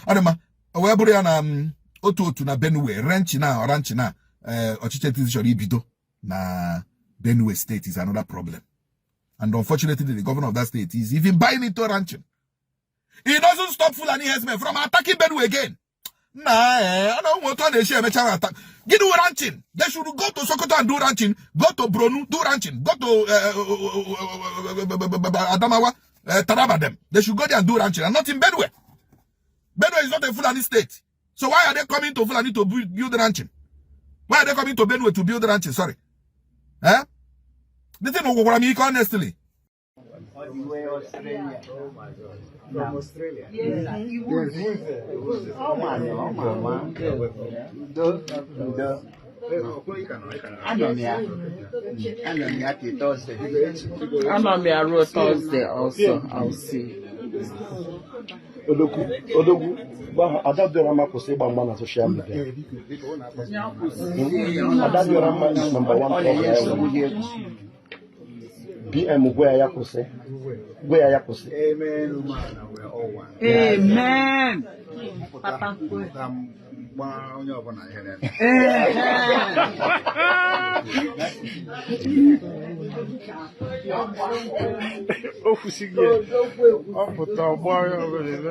Ọ dị mma. O wee bụrụ ya na otu otu na Benue ranching na ranching na ọchịchị etiti chọrọ ibido na Benue State is another problem. And unfortunately, the governor of that state is even buying into ranching. It doesn't stop Fulani herdsmen from attacking Benue again. Nah, I don't want to share attack. Get do ranching. They should go to Sokoto and do ranching. Go to Borno, do ranching. Go to Adamawa, Taraba them. They should go there and do ranching and not in Benue. Benue is not a Fulani state. So why are they coming to Fulani to build ranching? Why are they coming to Benue to build ranching? Sorry. Eh? The thing will me honestly. All the way Australia. Oh my God. From Australia. Yes, oh man, oh mama. Udo, udo. Anọ m ya. Anọ m ya till Thursday. Anọ m ya ruo Thursday also. I'll see. Odogwu, Odogwu, gwa ha Ada Dịọra kwụsị ịgba mgba na social media. Ada Dịọra mma is number one Ọ na-enye problem. Nsogbu dị egwu. BM, gwa ya ya kwụsị. Gwa ya ya kwụsị. Amen, woman, we are all one. Amen. Pụta m gbaa onye ọbụla ihe na-eme. O kwụsịghị ya. Ọ pụta ọgbọ onye ọbụla ebe.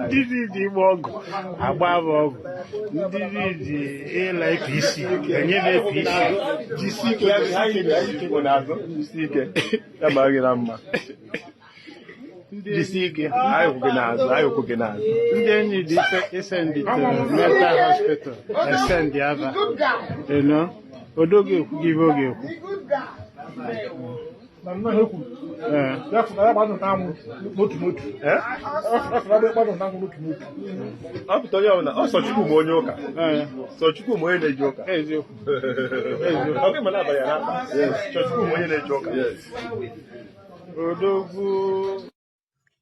Ndị dị dị ịgba ọgwụ agba m ọgwụ, ndị dị dị ịla APC enye m APC. Jisi ike, jisi ike, jisi ike n'azụ. Jisi ike. Ya mara gị na mma. Jisi ike. Anyị kwụ gị n'azụ, anyị kwụ gị n'azụ. Ndị enyi dị isend to mental hospital esend aba eno odogo ekwu gị ibe ọ ga-ekwu. Na nnọọ ihe kwuru. Ee. Ya fụ na ya gbadụ n'anwụ n'otu n'otu. Eh? Ya fụ na ya gbadụ n'anwụ n'otu n'otu. Ọ pụta onye ọbụla, ọ sọ Chukwu ma onye ụka. Ee. Sọ Chukwu ma onye na-eje ụka. Eziokwu. Ọ bụ ịma na-abalị ya n'afa. Sọ Chukwu ma onye na-eje ụka. Odogwu.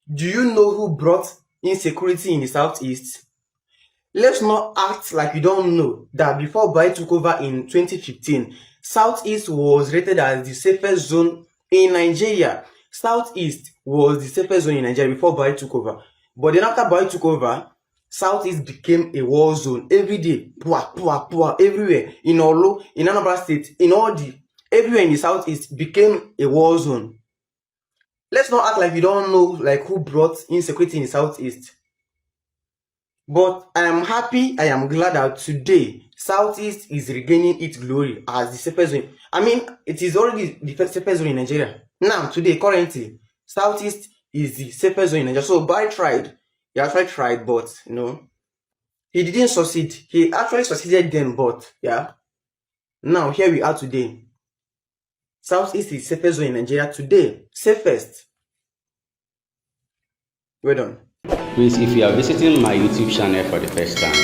Do you know who brought insecurity in the Southeast? Let's not act like you don't know that before Buhari took over in 2015, Southeast was rated as the safest zone in Nigeria. Southeast was the safest zone in Nigeria before Buhari took over. But then after Buhari took over, Southeast became a war zone. Every day, pua, pua, pua, everywhere. In Orlu, in Anambra State, in all the, everywhere in the Southeast became a war zone. Let's not act like you don't know, like, who brought insecurity in the Southeast. But I am happy, I am glad that today Southeast is regaining its glory as the safest zone. I mean, it is already the safest zone in Nigeria. Now, today, currently, Southeast is the safest zone in Nigeria. So Buhari tried. He actually tried, but he didn't succeed. He actually succeeded then, but yeah. Now here we are today. Southeast is safest zone in Nigeria today. Safest. Well done. Please, if you are visiting my YouTube channel for the first time,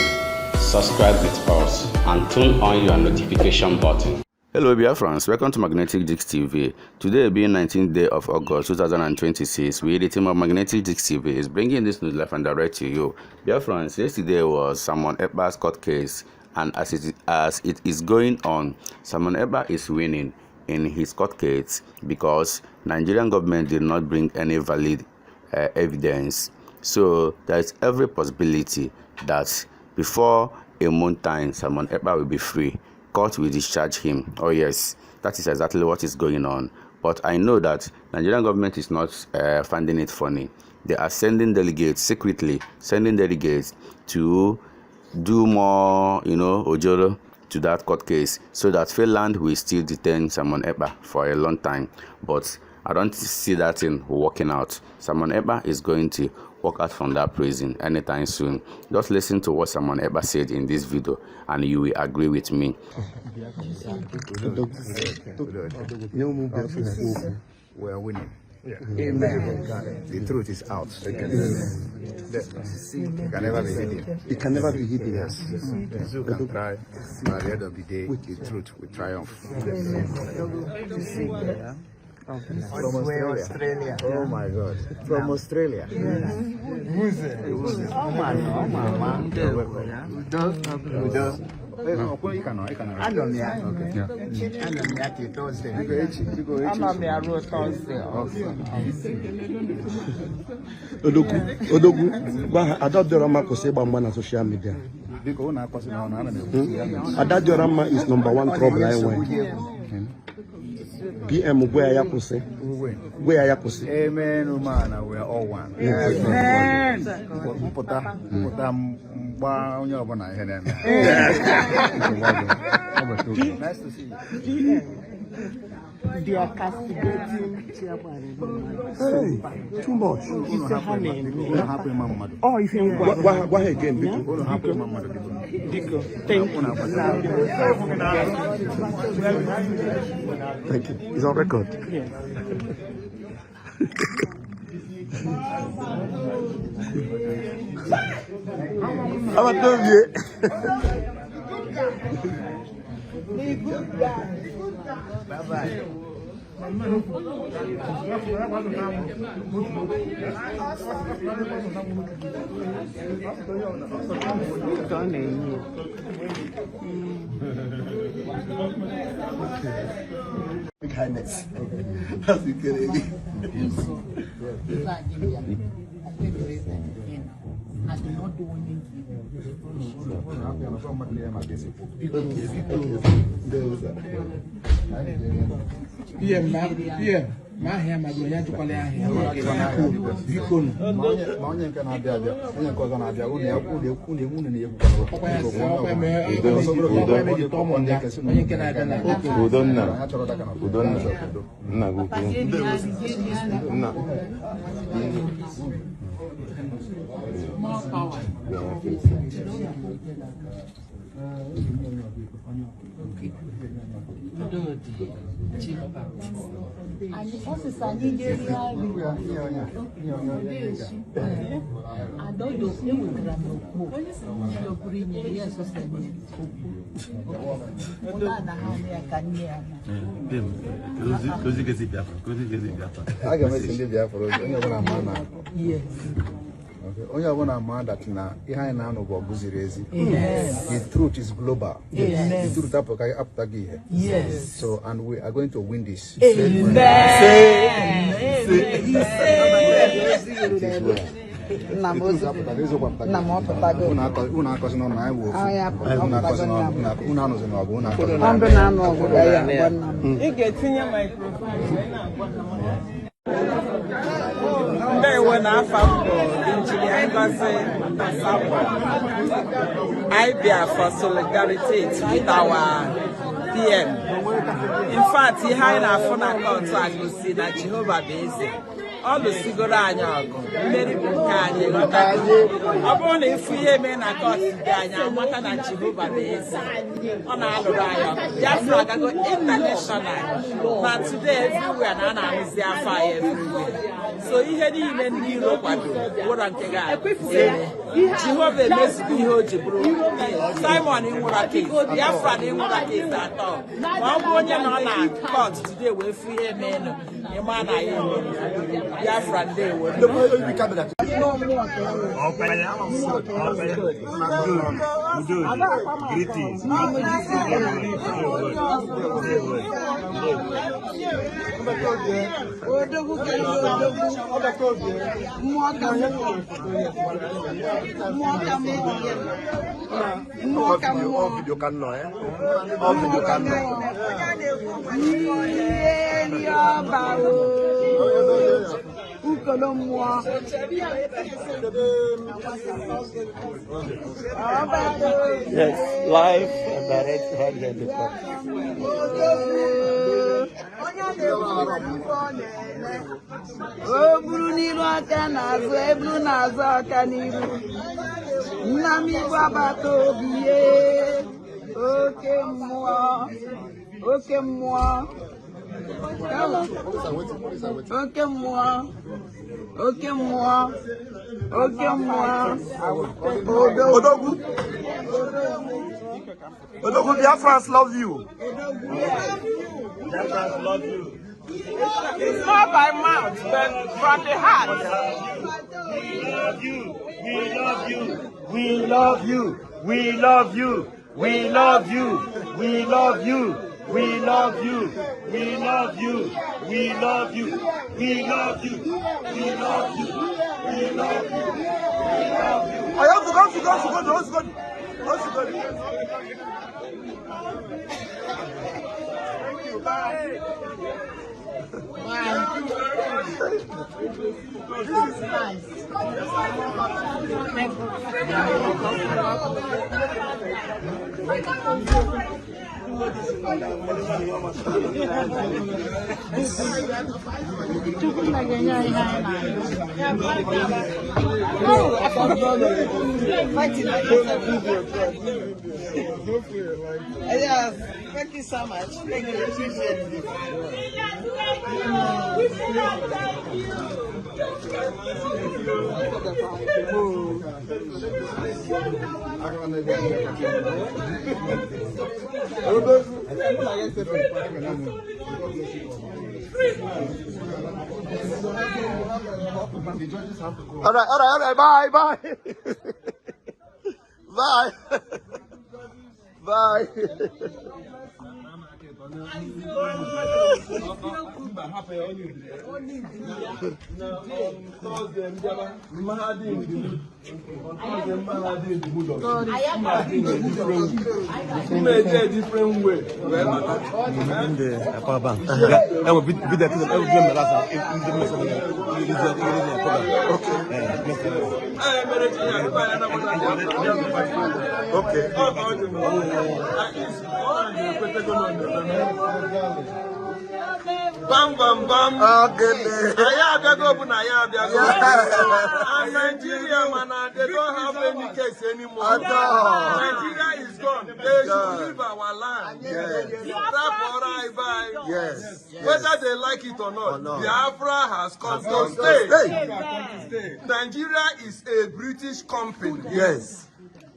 subscribe with us and turn on your notification button. Hello, dear friends. Welcome to Magnetic Disc TV. Today being 19th day of August 2026, we, the team of Magnetic Disc TV, is bringing this news live and direct to you. Dear friends, yesterday was Simon Ekpa's court case, and as it is going on, Simon Ekpa is winning in his court case because Nigerian government did not bring any valid evidence. So there is every possibility that before a month time, Simon Ekpa will be free. Court will discharge him. Oh yes, that is exactly what is going on. But I know that Nigerian government is not finding it funny. They are sending delegates secretly, sending delegates to do more ojoro to that court case so that Finland will still detain Simon Ekpa for a long time. But I don't see that thing working out. Simon Ekpa is going to walk out from that prison anytime soon. Just listen to what Simon Ekpa said in this video and you will agree with me. Nye ụmụ Biafra ekwu okwu. We are winning. Amen. The truth is out. It can never be hidden. It can never be hidden. Yes. The zoo can try, but at the end of the day, the truth will triumph. From Australia. Oh my God. From Australia. Oh man, oh mama. Udo, udo. Anọ m ya. Anọ m ya till Thursday. Anọ m ya ruo Thursday also. Odogwu, Odogwu, gwa ha Ada Dịọra Mma kwụsị ịgba mgba na social media. Ada Dịọra Mma is number one trouble anyị nwere. PM, gwa ya ya kwụsị. Gwa ya ya kwụsị. Amen, woman, we are all one. Mpụta mpụta mgba onye ọbụla ihe na-eme. Nice to see you. They are castigating chairman. Hey, too much. Unu hapụ ịma mmadụ. Ọ ife ngwa. Gwa ha again, biko. Unu hapụ ịma mmadụ, biko. Biko, thank you. Thank you. It's on record. Yes. Abatobie. The good guy. Bye bye. Ka ọ na-enye. Big highness. That's it. Ife anyị bịara kpebiri adịnọdụ onye nke. Unu hapụ ya maka mmadụ na-eme maka esi. PM ma PM ma ahịa ma gị onye ajụkwala ya ahịa. Biko nụ. Ma onye nke na-abịa abịa, onye nke ọzọ na-abịa, unu unu unu na-egwu. Ọkwa ya sị ọkwa eme ọkwa eme ji tọọ mụ nga onye nke na-abịa na. Udonna. Ha chọrọ daka na Udonna. Nna gị ukwu. Nna. More power. Udodi, Chief Baptist. Anyị ọsịsa anyị ga-eri nri. Adọdọ ewetara m okpo chọburu inye ya sọsọ nye okpo ụlọ na ha ya ka nne ya na. Aga m esi ndị Biafra ozi, onye ọbụla ma na Yes. Okay, onye ọbụla ma that na ihe anyị na-anụ bụ ọgụ ziri ezi. Yes. The truth is global. Yes. The truth apụtaghị apụtaghị ihe. Yes. So, and we are going to win this. Amen. Nna m The truth apụtaghị, eziokwu apụtaghị. Nna m ọ pụtago. Unu akọzi n'ọnụ na anyị wụ ofu. Ah, ya pụta- Unu akọzi ọ pụtago n'ọnụ, nna m. unu anụzi n'ọgụ, unu akọzi Ọ n'ọnụ. ndụ na-anụ ọgụ ga ya agwa nna m. Ị ga-etinye microphone wee na-agwa ha. Ndewo na afa m bụ Injinia Ngozi Asakwa. I bịa for solidarity with our PM. In fact, ihe anyị na-afụ na court a gosi na Jehova bụ eze. Ọ lụsigoro anyị ọgụ, mmeri bụ nke anyị, ghọtago. Ọ bụrụ na ịfụ ihe mee na court nke anyị, amata na Jehova bụ eze. Ọ na-alụrụ anyị ọgụ. Biafra agago international. Na today everywhere na a na-ahụzi afọ anyị everywhere. So ihe niile ndị iro kwado wụrọ nke ga-eme. Jehova emezugo ihe o ji bụrụ Simon nwụra case, Biafra na ịnwụra case atọ. Ma ọ bụ onye nọ na court today wee fụ ihe meenụ, ịma na ya emeri. Biafra, ndewo. Udo, greetings. Odogwu ka odogwu. Mmụọ ka mmụọ. Mmụọ ka mmụọ. Mmụọ ka mmụọ. Video ka nọ, eh? Ọ video ka nọ. Ihe ọba o. Ukolo mmụọ. Ọba o. Yes, live and direct right here in the court. Onye na-ekwu ife ọ na-eme. O buru n'iru aka n'azụ, eburu n'azụ aka n'iru. Nna m igwe agbata obi ye. Oke mmụọ. Oke mmụọ. Oke mmụọ. Oke mmụọ. Oke mmụọ. Odogwu. Odogwu, Biafrans love you. Biafrans love you. It's not by mouth, but from the heart. We love you. We love you. We love you. We love you. We love you. We love you. We love you. We love you. We love you. We love you. We love you. We love you. We love you. Ozugo, ozugo, ozugo, ozugo, ozugo. Thank you. Bye. Bye. This is nice. Yes, thank you so much. Thank you. Appreciate it. All right, bye, bye. Bye. Bye. Different way. Okay. Bam bam bam. Okay. Anyị abịago bụ na ya abịago. And Nigeria, man, they don't have any case anymore. At all. Nigeria is gone. They should leave our land. Yes. Rapora, Yes. Whether they like it or not, Or not. Biafra has come to Come to stay. stay. Nigeria is a British company. Yes.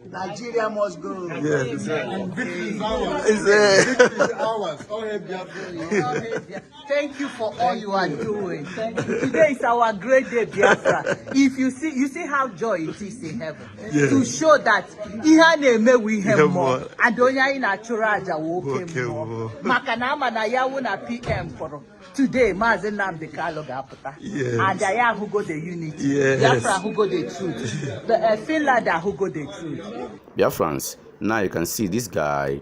Nigeria must go. Yes. Victory is ours. It's a Victory is ours. All hail Biafra. Thank you for all you are doing. Thank you. Today is our great day, Biafra. If you see, you see how joy it is in heaven. Yes. To show that ihe a na-eme wu ihe Ihe mmụọ mmụọ. and onye anyị na-achụrụ aja wụ oke Oke mmụọ mmụọ. maka na ama na ya wụ na PM fọrọ today Maazị Nnamdi Kanu ga-apụta. Yes. And anyị ahụgo the unity. Yes. Biafra ahụgo the truth. The Finland ahụgo the truth. Biafrans, now you can see this guy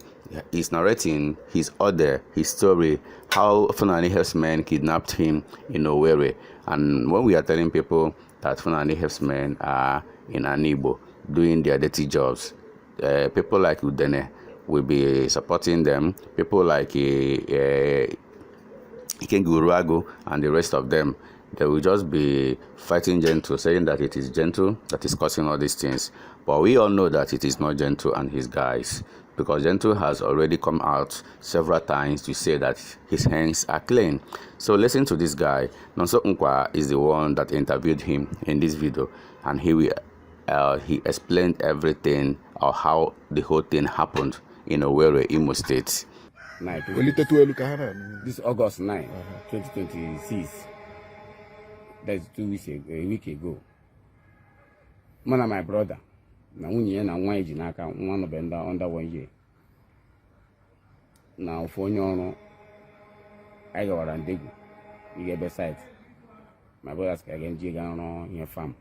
is narrating his order, his story, how Fulani herdsmen kidnapped him in Owerri. And when we are telling people that Fulani herdsmen are in Anigbo doing their dirty jobs, people like Udene will be supporting them. People like Ikenga and the rest of them, they will just be fighting Gentle, saying that it is Gentle that is causing all these things. But we all know that it is not Gentle and his guys, because Gentle has already come out several times to say that his hands are clean. So listen to this guy. Nonso Nkwa is the one that interviewed him in this video, and he explained everything or how the whole thing happened in Owerri, Imo State. Welitetu elu ka ha na-anụ. This August 9, 2026. That's 2 weeks ago, a week ago. Mụ na my brother na nwunye ya na nwa ya ji n'aka, nwa nọbe under one year, na ofu onye ọrụ, anyị gawara Ndegwu ịga ebe site. My brother sị ka ga nji ga rụọ ihe farm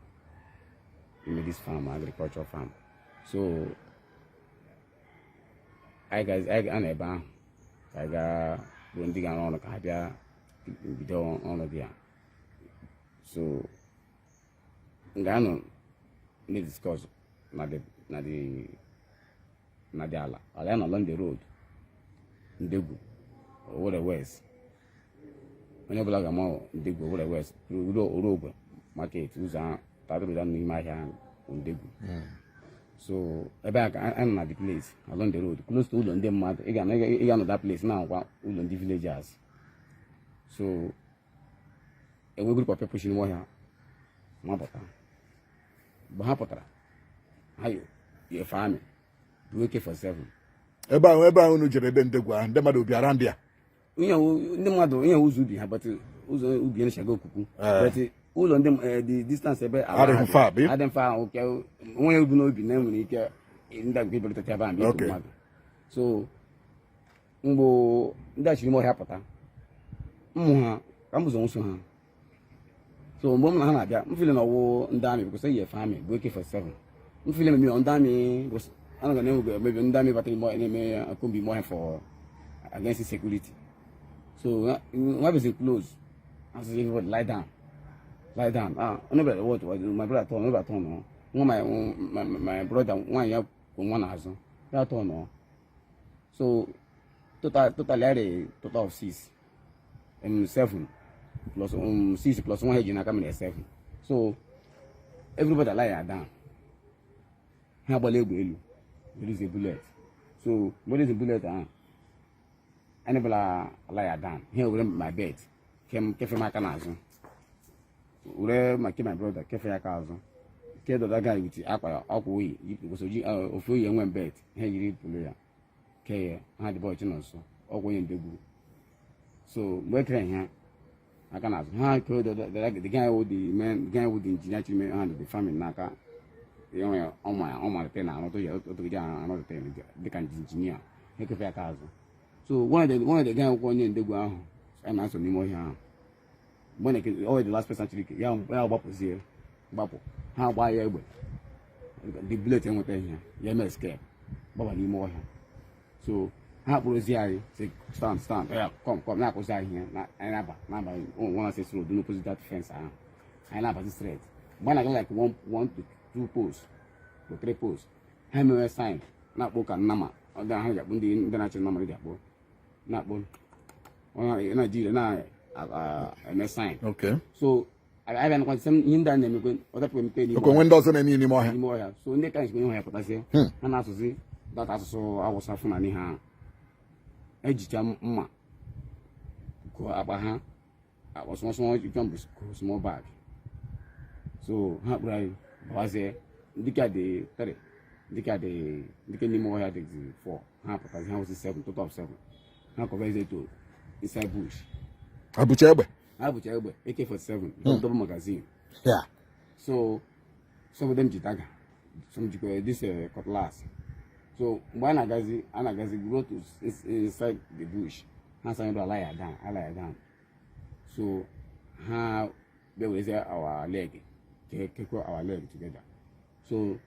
ime, this farm, agriculture farm. So anyị ga anyị ga na ebe ahụ ka anyị gaa bụ ndị ga-arụ ọrụ ka ha bịa bido ọrụ dị ya. So nga anọ na-discuss na the ala ala ya nọ along the road Ndegwu Owerri West. Onye ọbụla ga-ama Ndegwu Owerri West, ruo Orogwe market, ụzọ ahụ tadụrụda n'ime ahịa ahụ Ndegwu. So ebe a ka a nọ na the place along the road, close to ụlọ ndị mmadụ. Ị ga-anọ that place na-akwa ụlọ ndị villagers. So enwe group of people si n'ime ọhịa mapụta. Mgbe ha pụtara, ha yi efe amị bụ AK-47. Ebe ahụ unu jere, ebe Ndegwu ahụ, ndị mmadụ bịara ndị a. Ihe ndị mmadụ, ihe ụzọ ubi ha, but ụzọ ubi ya na-echaga okuku, but ụlọ ndị the distance ebe ala Adịghị ha dị, far, bi? Adịghị far. Oke onwe ubi n'obi na enwere ike ndị agụ ibelata ebe ahụ mgbe Okay. mmadụ. So mgbe ndị a chiri ime ọhịa pụta, mmụ ha ka m ụzọ nso ha. So mgbe m na ha na-abịa, m feel na ọwụ ndị army, because eyi efe army bụ AK47. M feel maybe ndị army anaghị na-enwe, maybe ndị army batara ime ọhịa na-eme akombi ime ọhịa for against insecurity. So nwa bụzi close, asị everybody lie down, lie down. Ah, onye bịara, what my brother turn, onye bịara turn nọ nwa my brother nwaanyị ya kwụ nwa n'azụ ya turn nọ. So total I had total of six, seven plus six plus one heji n'aka mere seven. So everybody lie down. Ha agbala egbe elu, release a bullet. So mgbe release bullet ahụ, anyị bụla lie down. Ha were my bed kem kefe m aka n'azụ, were ma ke my brother kefe ya aka azụ, ke the other guy with akwa oyi yipụ oji ofe oyi enwe bed ha yiri pụrụ ya ke ya ha dị bọchị nọ nso ọgwụ onye ndegwu. So mgbe e kere ha aka n'azụ, ha ke the guy with the man, the guy with the engineer chiri hand the farming n'aka enwe ọma ọmalite na arụtụ ya otogide arụtụ dịka injinia, ha ekefe aka azụ. So one of the guy akwụkwọ onye ndegwu ahụ a na-asọ n'ime ọhịa ahụ, mgbe na ọ the last person chiri ike ya ya gbapụzie gbapụ, ha gbaa ya egbe, the bullet enwetaghị ya, ya eme escape gbaba n'ime ọhịa. So ha kpụrụzi anyị, say stand, stand, yeah, come, come, na-akụzi anyị ihe na anyị na-aba one access road n'opposite that fence ahụ. Anyị na-abazi straight. Mgbe anyị na-aga like one to two posts to three posts, ha emewe sign na-akpọ ka nnama ọ dị ha ji akpọ ndị na-achị nnama ji akpọ na-akpọ Naijiria na-eme sign. So abịa nakwa same ihe ndị a na-emekwe ọdapụ emepe n'ime Oke onwe ndị ọzọ na-eme n'ime ọhịa. N'ime ọhịa. So ndị ka nsikwa ọhịa pụtasị, ha na-asụzi data asụsụ Awụsa Fulani. Ha ejicha mma gụọ akpa ha, akpa small small jump, small bag. So ha kpụrụ anyị bawazie. Ndị ka dị 3, ndị ka dị ndị ka n'ime ọhịa dị 4, ha pụtazi, ha wụsị 7, total of 7. Ha kọvazie to inside bush. Abụcha egbe. Ha bụcha egbe AK47, double magazine. So some of them ji dagger, some jikwa this cutlass. So mgbe a na-agazi go to inside the bush, ha sị anyị ala ya down, ala ya down. So ha bịa werezie our leg kekwe our leg together. So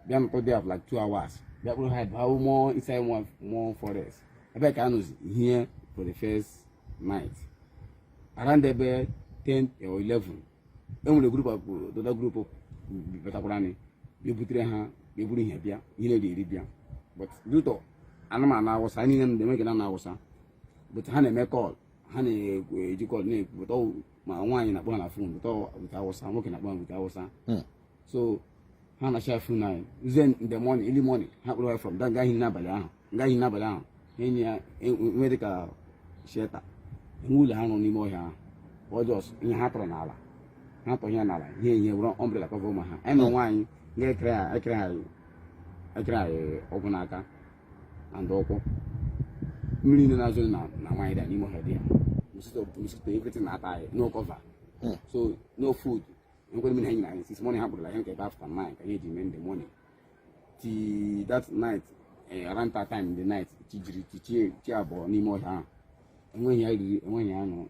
bịa nọtọ there for like 2 hours, bịa kpụrụ ha baa more inside one more forest ebe ka a nọzi here for the first night. Around ebe 10 or 11, enwere group of other group of batakwara anyị, bịa butere ha, bịa buru ihe bịa, ihe na-eri eri bịa. But due to anụmanụ Awụsa anyị niile na-eme na Awụsa, but ha na-eme call, ha na-eji call na-ekwu, but ọ ma nwaanyị na-akpọ ha na phone, but ọ with Awụsa, nwoke na-akpọ ha with Awụsa. So ha na-share phone anyị. Then in the morning, early morning, ha kpọrọ ya from that gaghị n'abalị ahụ ha enye ya enwe dịka shelter, enwe ụlọ ha nọ n'ime ọhịa ahụ. Ọ just ihe ha tọrọ n'ala, ha tọrọ ihe n'ala, ihe were umbrella cover ụmụ ha. Anyị na onwe anyị ga-ekere ha ekere ha ekere anyị ọgwụ n'aka and ụkwụ. Mmiri niile na-azụ na nwaanyị dị n'ime ọhịa dị ya, mosquito, everything na-ata anyị. No cover, so no food. Enwekwara mmiri ha nyere anyị since morning. Ha kpụrụla ihe nke ebe after 9 ka ihe eji mee in the morning till that night, around that time in the night, chi jiri chi chi chi abụọ n'ime ọhịa ahụ. Enweghị ya riri, enweghị ya ṅụrụ.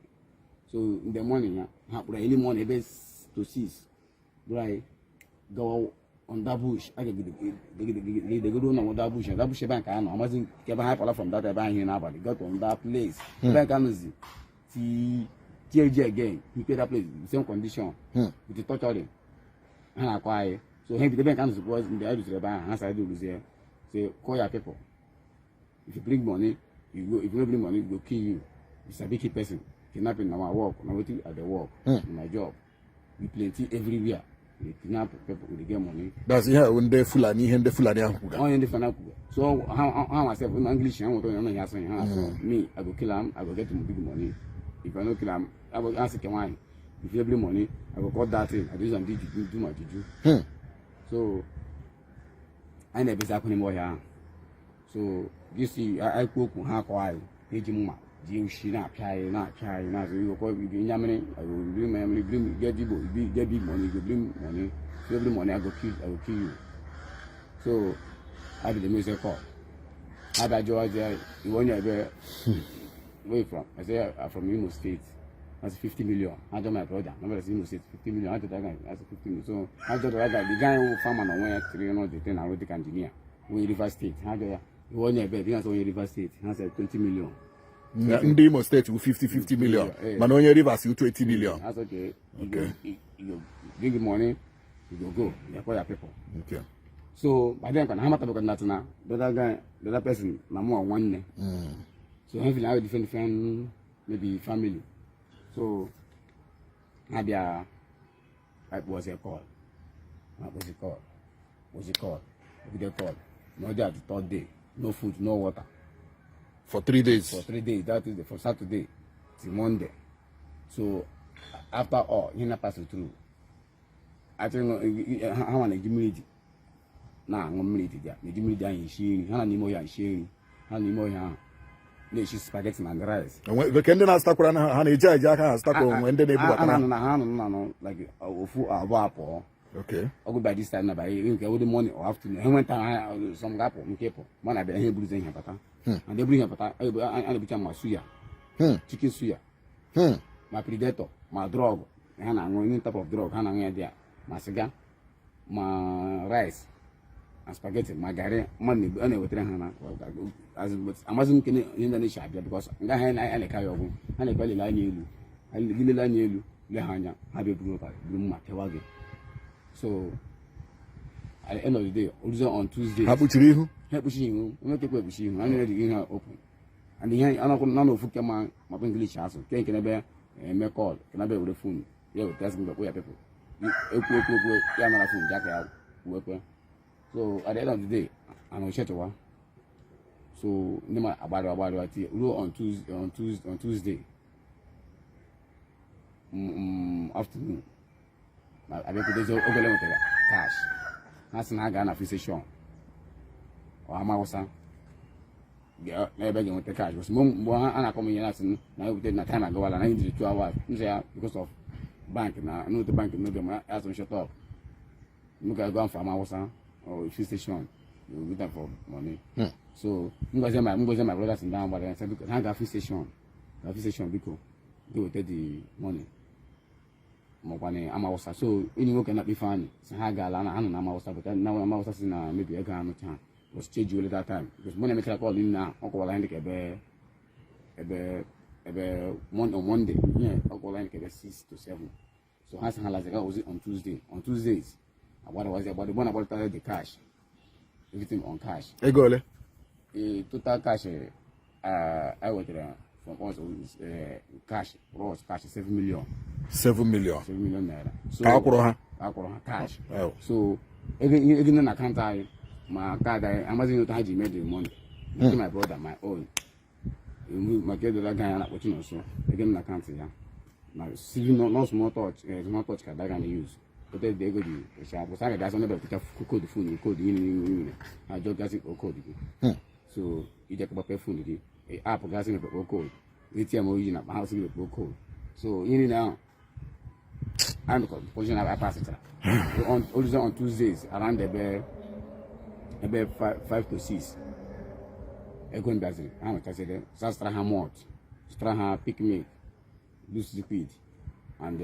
So in the morning ya ha kpụrụ early morning ebe to 6, bụrụ anyị gawa on that bush. A gagidegoro na that bush ebe a nke a nọ amazi nke ebe ha pụla from that ebe ahụ n'abalị, got on that place ebe nke a nọzi till TLG again. He that place the same condition with the torturing ha na-akọ anyị. So ha bido ebe nke a nọzikwa. Mgbe anyị rutere ebe ahụ, ha sara ruzie, say call your people. If you bring money, you go. If you no bring money, we go kill you. You sabi kill person. Kidnapping na my work, na wetin I dey work. Na my job. We plenty everywhere. We dey kidnap people, we dey get money. That's ihe a ndị Fulani, ihe ndị Fulani ahụ kwuga. Onye ndị Fulani kwuga. So ha myself in English ha nweta onye ya asị ha asị me, I go kill am, I go get big money. If I no kill am, I go ask ke nwaanyị, if you bring money, I go cut that thing. I do use am do juju, do my juju. So anyị na-ebezi akwa n'ime ọhịa ahụ. So you see, anyị kwuo okwu, ha akọ anyị, ha eji mma ji ushi na-apịa anyị, na-apịa anyị, na-azụ iwe kọ ibi nyamịrị. I go bring my money, bring get Igbo, get big money, you go bring money. If you bring money, I go kill you. So I be the music call. Ha bịa jụọ jụọ iwe onye ebe, where you from? I say, I'm from Imo State. That's 50 million. I jụọ my brother. My brother say Imo State, 50 million. I jụọ that guy, that's 50 million. So I jụọ that guy, the guy who farmer na onwe ya tiri no the thing arụ dịka engineer. Wey Rivers State. Ha jụọ ya, iwe onye ebe, the guy say onye Rivers State. Ha say 20 million. Ndị Imo Steeti wụ 50 50 million, mana onye Rivers wụ 20 million. That's okay. You go, you go bring the money, you go go, you call your people. So by then, ha matabekwa that na the other guy, the other person, na mụ nwanne. So ha feel have different different maybe family. So ha bịa was a call. Ha was a call. Was a call. Video call. No day at the third day. No food, no water. For 3 days. For 3 days. That is the from Saturday till Monday. So after all, he na pass through. I think ha nwa na-eji mmiri dị na-aṅụ mmiri dị ya, na-eji mmiri dị ahụ esi nri. Ha na n'ime ọhịa esi nri, ha n'ime ọhịa ahụ na-esi spaghetti na rice. Nke ndị na-azụtakwara na ha na-eji eji aka ha azụtakwa onwe ndị na-ebubatara? Ha nọ na ha nọ na nọ like ofu abụọ apụọ. Ọgụ by this time na by nke wụdị morning or afternoon ha nweta ha some ga-apụ nke pụ ma na abịa ha eburuzi ihe bata and eburu ihe bata, a na-ebucha ma suya, chicken suya, ma predator, ma drug ha na-aṅụ, any type of drug ha na-aṅụ ya dị ya, ma siga, ma rice and spaghetti, ma garị mmadụ a na-ewetara ha na amazi m nke ihe ndị na-echi abịa because nga ha na-eke ya ọgwụ, ha na-ekwe lele anya elu gị, lele anya elu, lee ha anya, ha bịa buru ụta, buru mma tewa gị. So at the end of the day, oruzie on Tuesday. Ha kpuchiri ihu? Ha ekpuchi ihu, onye kekwe ekpuchi ihu, ha nyere ihe ha open and ihe anọkụ nọ n'ofu ke ma makwa English asụ ke nke n'ebe eme call ke n'ebe were phone ya weta sị mgbe ya people ekwu ekwu ekwu ya nara phone ji aka ya wekwe. So at the end of the day, ana ochechewa. So ndị ma agbarịwa agbarịwa tie ruo on Tuesday afternoon abịakwutezi oge ole nwetara cash. Ha sị na ha gaa na filling station ọhama Awụsa n'ebe ga-enweta cash. Because mgbe a na-akọ m ihe na-asị na ewute na time agawala na anyị 2 hours m sị ya because of bank na n'ote bank n'oge ma asị m shut up, m ga go for Awụsa or filling station, you go get for money. So m gwazie my brothers ndị ahụ gbara ya sị biko ha gaa filling station, gaa filling station, biko ga-eweta the money makwa na ama Awụsa. So enyi nwoke na-akpọ Ifeanyị sị ha gaala na ha nọ na ama Awụsa, but na ama Awụsa si na mebi ego anụcha ha was change wele that time because mgbe na-emechara call nna ọ kọwara anyị dịka ebe on Monday, yeah, ọ kọwara anyị dịka ebe 6 to 7. So ha sị ha lazi ozi on Tuesday. On Tuesdays agbadawazi agbada mgbe na-agbarịta the cash, everything on cash. Ego ole? Total cash I wetara from us is cash, raw cash, 7 million. 7 million? 7 million naira. So ka a kwụrụ ha? Ka a kwụrụ ha cash. Oh. So ego nọ na akaụntụ anyị ma kaadị anyị amazighị otu ha ji mee the money. Nke my brother, my own, maka edola ga ya na-akpọ Chinonso, ego m na akaụntụ ya na civil no small touch, small touch ka daga na use ote dị ego dị echa bụ sa ga-gasị onye bịara code phone, code ihe niile niile ha jọ gasị o code gị. So ije gbape phone gị, app gasị mepekpo code, ATM oyi na ha sị gị mepekpo code. So ihe niile ahụ and position I pasịchara on always on Tuesdays around ebe 5 to 6 ego m bịaziri ha nwechasịrị zụtara ha malt, zụtara ha Peak milk, loose liquid and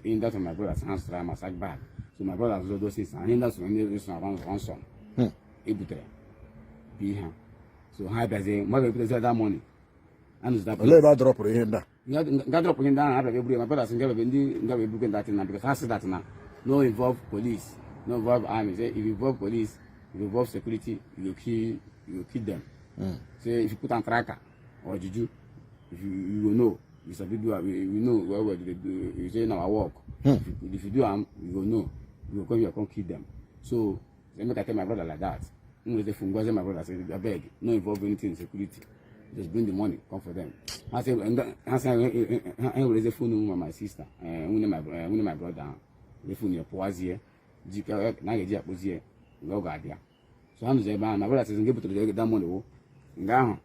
in that of my brothers ha zụtara ma sack bag. So my brothers zụrụ those things and ndị so ndị so na ransom ebutere bi ha. So ha bịazie mmadụ ebutezi that money and that. Olee ebe a dropụrụ ihe ndị a? Nga drop ihe ndị ahụ abịa eburu ya, my brothers nga bịa ndị nga bịa ebugo that na because ha sị that na no involve police, no involve army. Say if you involve police, if you involve security, you go kill them. Say if you put on tracker or juju, if you you go know you sabi do am, we know well well dey do. You say na our work. If you do am, you go know, you go come here come kill them. So say make I tell my brother like that. M were phone gwazie my brother say, abeg, no involve anything in security, just bring the money come for them. Ha sị ha sị ha wereze phone ma my sister, nwunye my brother ahụ were phone ya pụwazie ji na a ga-eji akpụzie mgbe ọ ga-abịa. So ha nụzi ebe ahụ my brother sị nke butere that money wụ nga ahụ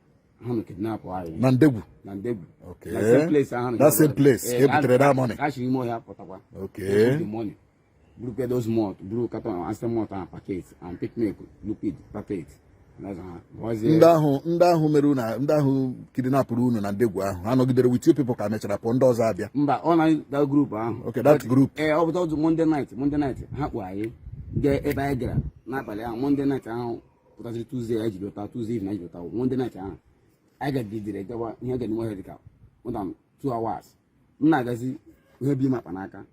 ha nọ kidnap anyị. Na Ndegwu? Na Ndegwu. Okay. Na same place ahụ. That same place e butere that money? Ha si ime ọhịa pụtakwa. Okay. The money buru those malt, buru carton Ansel malt and packet and Peak milk liquid packet. Na-azụ ha gwazie. Ndị ahụ mere unu, ndị ahụ kidnapụrụ unu na Ndegwu ahụ, ha nọgidere with you people ka mechara pụọ, ndị ọzọ abịa? Mba, ọ na that group ahụ. Okay, that group. Ee, ọ bụ ọdụ Monday night ha kpụ anyị gaa ebe anyị gara n'abalị ahụ. Monday night ahụ pụtaziri Tuesday anyị jiri ụta, Tuesday evening anyị jiri ụta. Monday night ahụ anyị gagidere gawa ihe ga n'ime ọhịa dịka more than 2 hours. M na-agazi ihe bi m akpa n'aka,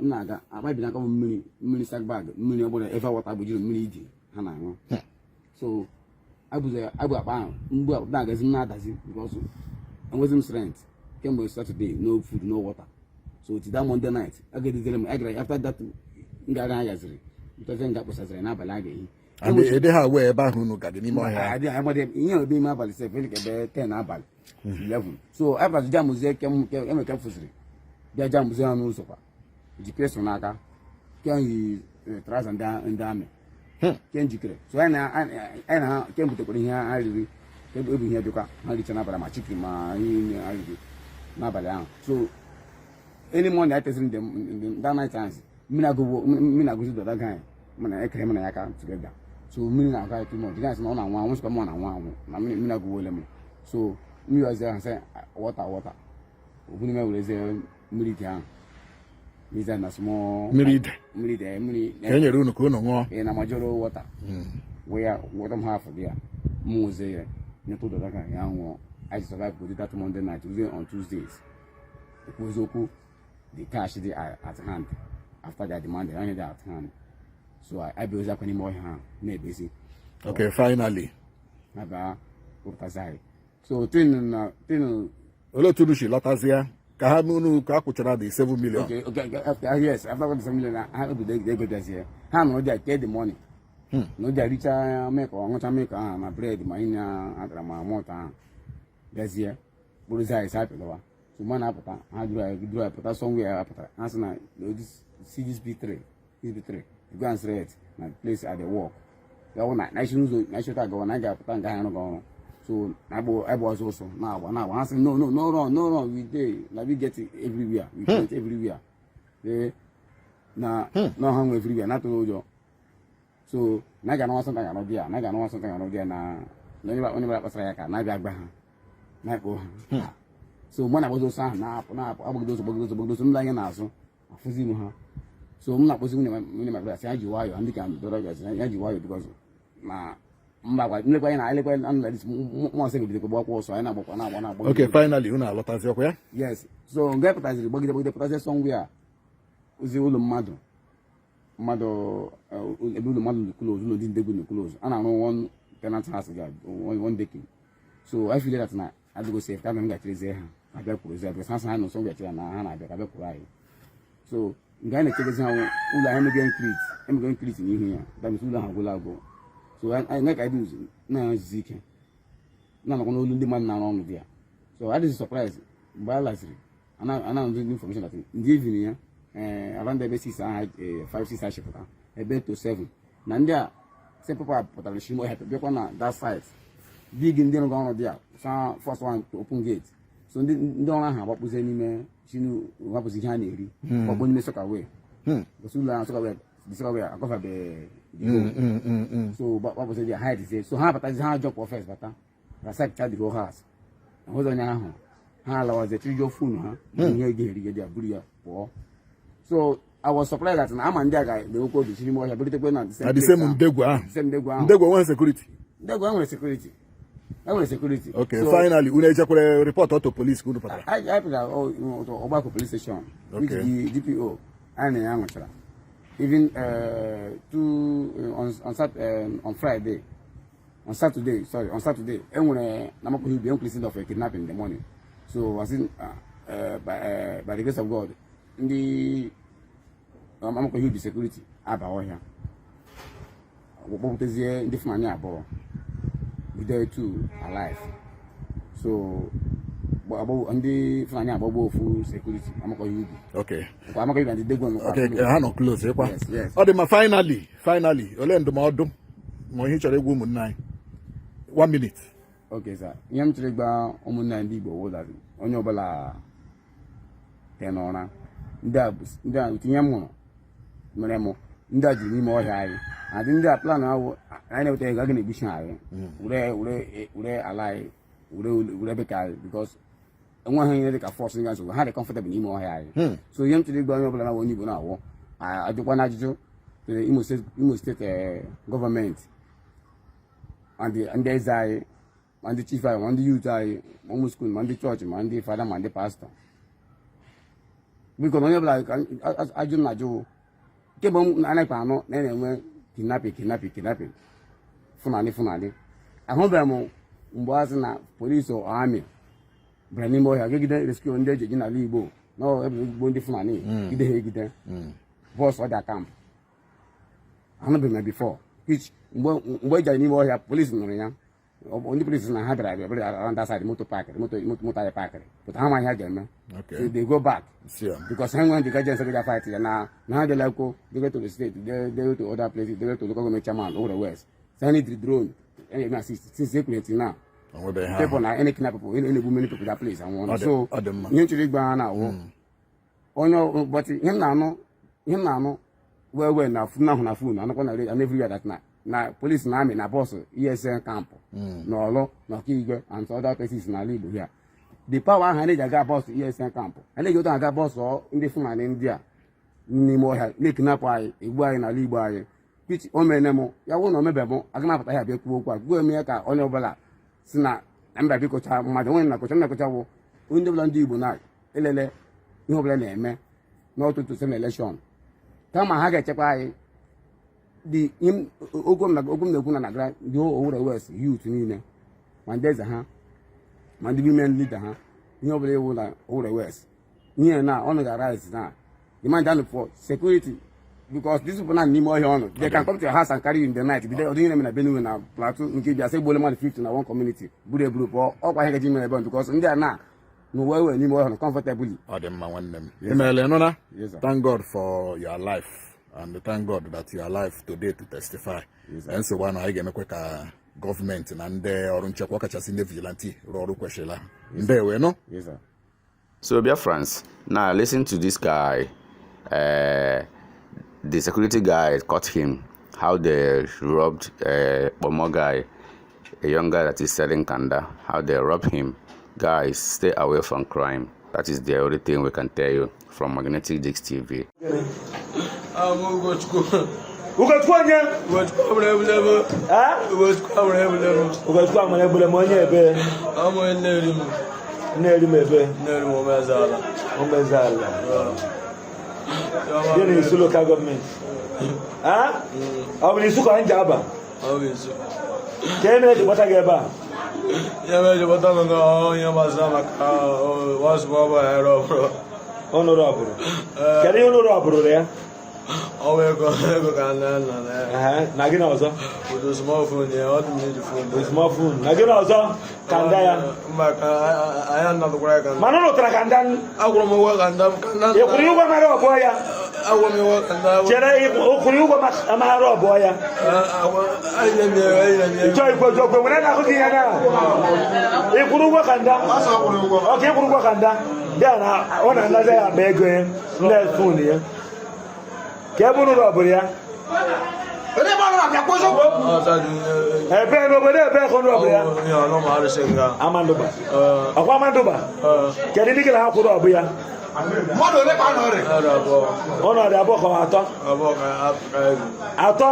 m na-aga akpa bi n'aka m, mmiri sack bag, mmiri ọbụla eva water bụ jiri mmiri iji ha na-aṅụ. So abụzi abụ akpa ahụ mgbe m na-agazi, m na-adazi because enwezi m strength kemgbe Saturday, no food, no water. So till that Monday night agaditere m agara. After that ngagharị anyị gaziri ntọzi nga kpụsaziri n'abalị a ga-ehi. And ede ha wee ebe ahụ unu gadị n'ime ọhịa? Adị amadị ihe ebe ime abalị sef ka ebe 10 abalị, 11. So apụtazi jamụzie kem eme ka fụsịrị bịa jamụzie ha n'ụzọ kwa jikere so n'aka ke yi trouser ndị amị ke njikere. So anyị na ha ke butekwara ihe ha riri, ke ebu ihe dịkwa ha richa n'abalị, ma chicken ma ihe ha riri n'abalị ahụ. So any morning I tested them that night times, mmiri agụwo, mmiri agụzi the other guy mana ekere m na ya aka together. So mmiri na-agụ anyị too much. The guy sị na ọ na-anwụ anwụ, sịkwa m ọ na-anwụ anwụ na mmiri agụwole m. So mmiri ọzọ ahụ sị water, water obu n'ime werezie mmiri ide ahụ mmiri na small. Mmiri ide? Mmiri ide, mmiri. Ka e nyere unu ka unu ṅụọ? Ee, na majoro water wee ya water m half dị ya, m ṅụzie ya nyetụ the other guy ya ṅụọ. I survive go that Monday night ruzie on Tuesdays. Ekwu eziokwu, the cash dị at hand after their demand onye dị at hand. So I bịa akwa n'ime ọhịa ha na-ebezi. Okay, finally. Ha bịa wepụtazi anyị. So tin na tin. Olee otu unu si lọtazie ka ha unu ka a kwụchara the 7 million? Okay, after, yes, after the 7 million ha obodo ego bịazie, ha nọrọ there kee the money na ụdị richa milk, ọṅụcha milk ahụ na bread ma ihe atara ma malt ahụ, bịazie kpụrụzi anyị sa apịlọwa. So mgbe a na-apụta, ha duru anyị pụta somewhere. Ha pụtara, ha sị na see this B3, this B3, you go and straight na place at the work ya wụ na isi n'ụzọ na isi ụta gawa na anyị ga-apụta nga ha arụghị ọrụ. So na-agba egbe ọzọ ọsọ na-agba na-agba. Ha sị, "No, no, no run, no run, we dey na we get it everywhere, we get everywhere." Ee, na ha nwe everywhere na-atụghị ụjọ. So na ga anọwa sọnta ga-anọ di ya, na ga anọwa sọnta ga-anọ di ya na onye bịara kpasara ya ka na-abịa agba ha na-ekpo ha. So mgbe na-agbazi ọsọ ahụ na-apụ na-apụ, agbagide ọsọ, gbagide ọsọ, gbagide ọsọ, m anya n'azụ afụzi m ha. So m na-akpọzi nwunye ma sị ya ji nwayọọ, ndị ka dọrọ gasị ya ji nwayọọ because na mba gwa nlekwa anyị na elekwa anụ like this mmụọ nsọ ga-ebidokwa gbakwa ọsọ anyị na-agbakwa na-agba na-agba. Okay, finally unu alọtazi ọkwa ya? Yes, so nga pụtaziri gbagide gbagide pụtazie somewhere ozi ụlọ mmadụ, ebe ụlọ mmadụ dị close, ụlọ ndị ndegwu dị close, a na-arụ one tenant house ga one decking. So I feel that na adịgo safe ka m gachirezie ha abịa kwuruzie because ha sị ha nọ nso gachiri na ha na-abịa ka abịa kwuru anyị. So nke anyị na-echegezi ha ụlọ anyị emego increase n'ihu ya. That means ụlọ ahụ agwụla agwụ. So anyị ka anyị dị na-ezuzi ike na-anọkwa n'olu ndị mmadụ na-arụ ọrụ dị ya. So I dị surprise mgbe a laziri ana information that ndị evening ya, around ebe 6 ahụ, 5 6 achịpụta ebe to 7 na ndị a same people pụtara shimo ọhịa bịakwa na that site big ndị rụgo ọrụ dị ya sa first one to open gate. So ndị ọrụ ahụ agbakpụzie n'ime chinu, hapụzi ihe ha na-eri, gbakpọ n'ime soakaway because ụlọ ahụ soakaway, the soakaway akọfabe the hole. So gbapụzi dị ha hide. So ha batazi, ha jump first bata rasak the whole house ahụzi onye ahụ. Ha alawazie chirijuo phone ha, ihe ga-eri ya buru ya pụọ. So I was surprised that na ama ndị a ga-enwekwa obi chiri ime ọhịa buritekwe na Na the same Ndegwu ahụ? The same Ndegwu ahụ. Ndegwu enweghị security? Ndegwu enwere security, enwere security. Okay. So, finally unu ejekwere report to police ka unu pụtara? I pụtara ọgbakọ police station which the DPO anyị na ya nwechara even two on, Sat on Friday, on Saturday, sorry, on Saturday enwere na Amakohia Ubi enwere incident of a kidnapping in the morning. So as in, by the grace of God, ndị Amakohia Ubi security aba ọhịa kpọpụtazie ndị Fulani abụọ, bido two alive. So ndị Fulani agbagbo ofu security Amakohia Ubi. Nkwa Amakohia Ubi na ndị Ndegwu nọkwa close. Ha nọ close ịkwa? Yes. Ọ dị mma. Finally, olee ndụmọdụ ma ihe ị chọrọ ịgwa ụmụnne anyị? One minute. Okay sir, ihe m chọrọ ịgba ụmụnne anyị ndị Igbo wụ that onye ọbụla tee n'ụra. Ndị a tinye m hụrụ mere mụ ndị a juru n'ime ọhịa anyị adị ndị a plan ahụ. Anyị na-eweta ego a ga na-egbuchi anyị, were were were ala anyị, were were ebe ka anyị, because enweghị ihe dị ka force nga nsogbu. Ha dị comfortable n'ime ọhịa anyị. So ihe m chọrọ ịgwa onye ọbụla na onye Igbo na-awụ ajụkwa na ajụjụ to the Imo State gọọmenti and ndị eze anyị, ma ndị chief anyị, ma ndị youth anyị, ma ụmụ school, ma ndị chọọchị, ma ndị fada, ma ndị pastọ, biko, na onye ọbụla ka ajụ m na-ajụ kemgbe m anaghịkwa anụ na a na-enwe kidnapping, kidnapping, kidnapping, Fulani, Fulani. Ahụbeghị m mgbe a sị na polisi or army bịara n'ime ọhịa gegide rescue ndị eji eji n'ala Igbo na ebe Igbo ndị Fulani gide ha egide burst their camp. Anụbeghị m ya before, which mgbe e jere n'ime ọhịa, polisi nụrụ ya. Ndị polisi na ha bịara bịara around that side, moto parkịrị, moto moto anyị parkịrị, but ha amaghị ha ga-eme. So they go back because ha nwere the guidance ga fight ya na ha dela ko they go to the state, they go to other places, they go to local government chairman Owerri West, so I need the drone and assist since they now people na any kidnap people, any egbu many people that place and one. So ihe nchọrọ ịgba ha na-awụ onye, but ihe m na-anụ well well na phone ahụ, na phone anụkwa na radio and everywhere, that na police na army na burst ESN camp na Ọlụ na Ọkaigwe and other places n'ala Igbo here. The power ahụ a na-eji aga burst ESN camp, a na-eji otu aga burst ndị Fulani ndị a n'ime ọhịa na-ekidnapụ anyị, egbu anyị n'ala Igbo anyị, which o mere m ya wụ na o mebe m aga m apụta ya bịa kwuo okwu a gwuo eme ya ka onye ọbụla si na mba bikọcha mmadụ onye na-akọcha na-akọcha bụ onye ọbụla. Ndị Igbo na-elele ihe ọbụla na-eme n'ọtụtụ same election, kama ha ga-echekwa anyị. Dị okwu m na-ekwu na na-agara ndị Owerri West youth niile, ma ndị eze ha, ma ndị women leader ha, ihe ọbụla iwu na Owerri West, ihe na ọnụ ga-arise na demand and for security, because these people na n'ime ọhịa ọnụ, they can come to your house and carry you in the night. Bido ọdụ ihe na-eme na Benue na Plateau nke bịa sị gbuole mmadụ 50 na one community, buru eburu pụọ. Ọkwa ihe gaji mere ebe, because ndị a na n'ụwa ewe n'ime ọhịa comfortably. Ọ dị mma, nwanne m. Imeela, nụna. Yes, sir. Thank God for your life and thank God that you are alive today to testify. Nsogbu anụ anyị ga-emekwa ka gọọmenti na ndị ọrụ nchekwa, ọkachasị ndị vigilante, rụọ ọrụ kwesịrị ha. Ndewe nụ. Yes, sir. So, Biafrans, now listen to this guy. The security guy caught him. How they robbed a Bomo guy, a young guy that is selling kanda. How they robbed him. Guys, stay away from crime. That is the only thing we can tell you from Magnetic Dix TV. Ugochukwu. Ugochukwu onye? Ugochukwu amụrụ ebulebe. Eh? Ugochukwu amụrụ ebulebe. Ugochukwu amụrụ ebule m, onye ebe? Amụ nne m. Nne m ebe? Nne m Omezala. Omezala. Dị n'Isu Local Government. Ọ bụ n'Isu ka anyị ji aba? Ọ bụ Isu. Ka e mere ji kpọta gị ebe a? Ihe mere ji kpọta m nga onye gbasara maka one small boy rọbụrụ. Ụnụ rọbụrụ? Kedu ihe ụnụ rọbụrụ ya? Ọ bụ ego ka nne nna na ya. Na gịnị ọzọ? With small phone ya, ọ dị m iji phone. With small phone. Na gịnị ọzọ? Kanda ya. Mba, ka anyị anatụkwara ya kanda. Mana ụnụ tara kanda? Akwụrụ m ụgwọ kanda m kanda. Ị kwụrụ ụgwọ mara ọbụọ ya? Akwụrụ m ụgwọ kanda. Chere, ị kwụrụ ụgwọ mara ọbụọ ya? Ị chọọ ikwu eziokwu, nwere na ahụ gị ya na ị kwụrụ ụgwọ kanda? Ọka ị kwụrụ ụgwọ kanda bịa na ọ na-anaza ya akpa ego ya ndị phone ya ka ebe ụnụ rọbụrụ ya ebe n'obodo ebe ka ụnụ rọbụrụ ya? Amandụba. Ọkwa Amandụba? Kedu ndị gị na ha kwụrụ ọbụ ya? Mmadụ ole ka a nọrị? Ọnọdụ abụọ ka atọ? Atọ.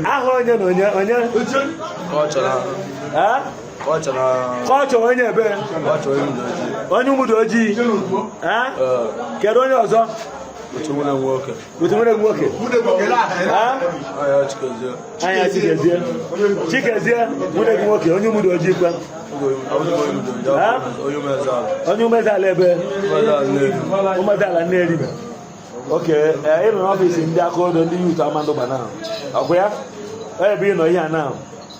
Aha onye na onye onye? Kọchọ onye ebe? Onye Ụmụdụ Ojii. Kedu onye ọzọ? Otu nwunye nwoke. Anya Chikezie. Chikezie nwunye gị nwoke, onye Ụmụdụ Ojii kwe? Onye Umezala. Ebe Umezala Nnewi. Oke ị nọ n'ọfịs ndị aka odo ndị youth Amandụgba na ọkwa ya ebe ị nọ ihe a na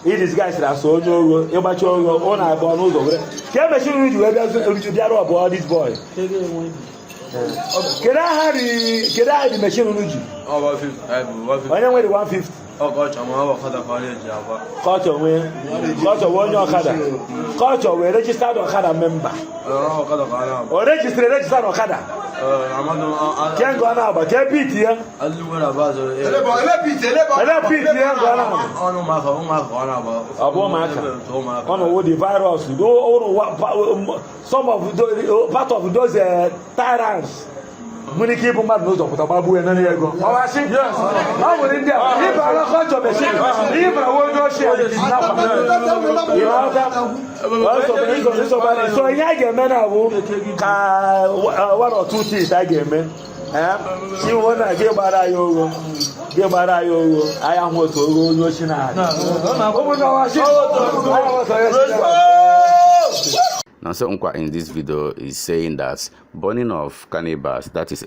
i disguise asụ onye ogho, ịgbacha ogho ọ na-agba n'ụzọ were ka e mechiri uru ji wee bịa bịara ọbụọ this boy. Kedu aha dị machine unu ji? Onye nwere 150? Kọchọ nwee, kọchọ wee onye ọkada, kọchọ wee registered ọkada member, o registered ọkada. Ke nga ọ na-agba, ke beat ya. Ele beat ya nga ọ na-agba. Ọ bụ ụmụaka. Ọ na-owo the virus. Some of the, part of those tyrants nwere ike ịbụ mmadụ n'ụzọ pụta gbagbuo ya nara ego. Ọwasị ọ nwere ndị a ịbara kọjọ machine, ịbara onye ochie so ihe a ga-eme na awụ ka one or two things a ga-eme chiwo na gị gbara ya ogho, gị gbara ya ogho, anyị ahụ otu ogho onye ochi na-adị ụmụnne ọwasị anyị ahụ otu onye ochi na-adị. Nonso Nkwa in this video is saying that burning of cannabis, that is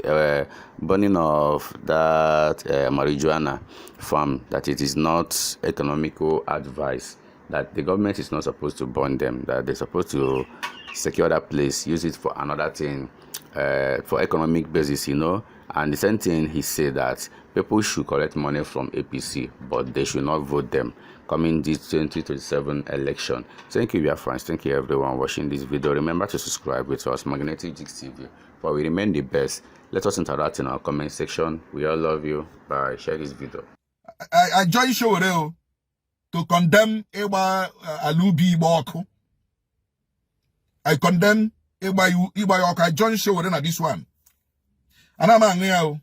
burning of that marijuana farm, that it is not economical advice, that the government is not supposed to burn them, that they're supposed to secure that place, use it for another thing, for economic basis. And the same thing he said, that people should collect money from APC, but they should not vote them coming this 2027 election. Thank you, dear friends. Thank you, everyone watching this video. Remember to subscribe with us, Magnetic Jigs TV, for we remain the best. Let us interact in our comment section. We all love you. Bye. Share this video. I join Sowore o to condemn ịgba ala ubi Igbo ọkụ. I condemn ịgba ya ọkụ. I join Sowore na this one. Ana m aṅụ ya o.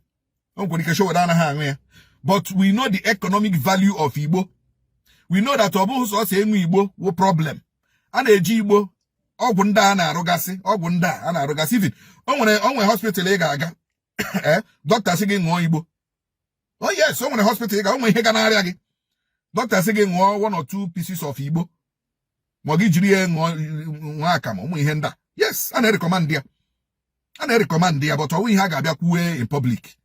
O nwekwara ike Sowore anaghị aṅụ ya. But we know the economic value of Igbo. We know that ọ bụghị sọsọ enwe Igbo wụ problem. A na-eji Igbo ọgwụ ndị a na-arụgasị, ọgwụ ndị a na-arụgasị. Even o nwere hospital ị ga-aga, dọkịta sị gị ṅụọ Igbo. Oh yes, o nwere hospital ị ga, o nwere ihe ga na-arịa gị, dọkịta sị gị ṅụọ one or two pieces of Igbo, ma ọ gị jiri ya ṅụọ akamụ, ụmụ ihe ndị a. Yes, a na-erecommend ya, a na-erecommend ya, but ọ ihe a ga-abịa kwuwe in public.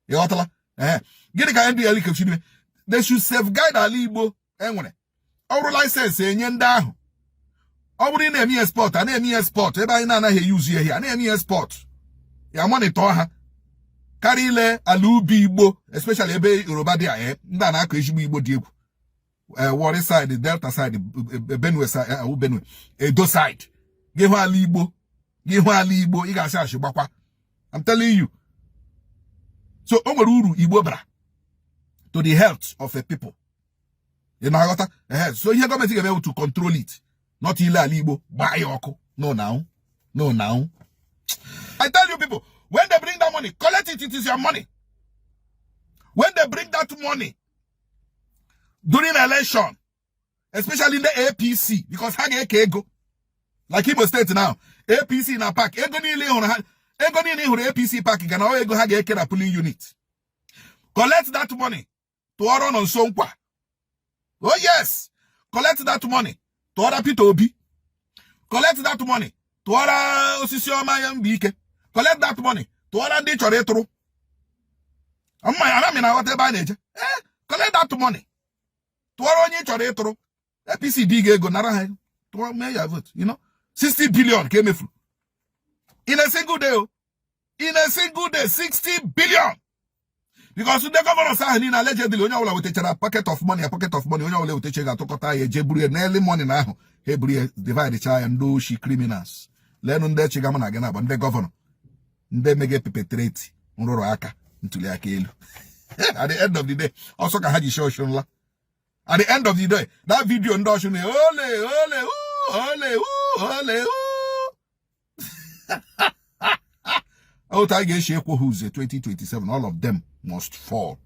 Ị ghọtala? Ee, gịnị ka NDLEA kwesịrị ime? They should safeguard ala Igbo. Enwere ọrụ license enye ndị ahụ. Ọ bụrụ ị na-eme export, a na-eme export ebe anyị na-anaghị eyuzu ihe, a na-eme export ya, monitor ha karịa ile ala ubi Igbo, especially ebe Yoruba dị. A ndị a na-akọ ezigbo Igbo dị egwu. Warri side, Delta side, Benue side, Benue, Edo side, gị hụ ala Igbo, gị hụ ala Igbo, ị ga-asị ashị gbakwa. I'm telling you. So o nwere uru Igbo bara to the health of a people. Ị na-aghọta? Ehe, so ihe gọọmenti ga-eme to control it, not ile ala Igbo gbaa ya ọkụ. No now, no now. I tell you people, when they bring that money, collect it. It is your money. When they bring that money during election, especially in the APC, because ha ga-eke ego like Imo State now, APC na pack ego niile hụrụ ha, ego niile hụrụ APC pack ga na ego ha ga-eke na polling unit. Collect that money, tụọrọ Nonso Nkwa. Oh yes, collect that money, tụọrọ Peter Obi. Collect that money, tụọrọ osisi ọma ya mgbe ike. Collect that money, tụọrọ ndị chọrọ ịtụrụ mmanya. Ana m na-aghọta ebe a na-eje. Ee, collect that money, tụọrọ onye ị chọrọ ịtụrụ. APC dị ga ego, nara ha, tụọ, mee ya vote. 60 billion ka emefuru in a single day o, in a single day, 60 billion, because ndị governors ahụ niile allegedly, onye ọbụla wetachara pocket of money, a pocket of money, onye ọbụla wetacha ga-atụkọta ya, eje buru ya n'early morning ahụ, ha eburu ya, divide cha ya. Ndị oshi, criminals. Leenụ ndị echiga mụ na gị na-agba, ndị governor, ndị mege perpetrate nrụrụ aka ntuli aka elu. At the end of the day, ọsọ ka ha ji shi nla. At the end of the day, that video ndị ọchụ na ole ole ole ole otu anyị ga-esi ekwo ha uze 2027, all of them must fall.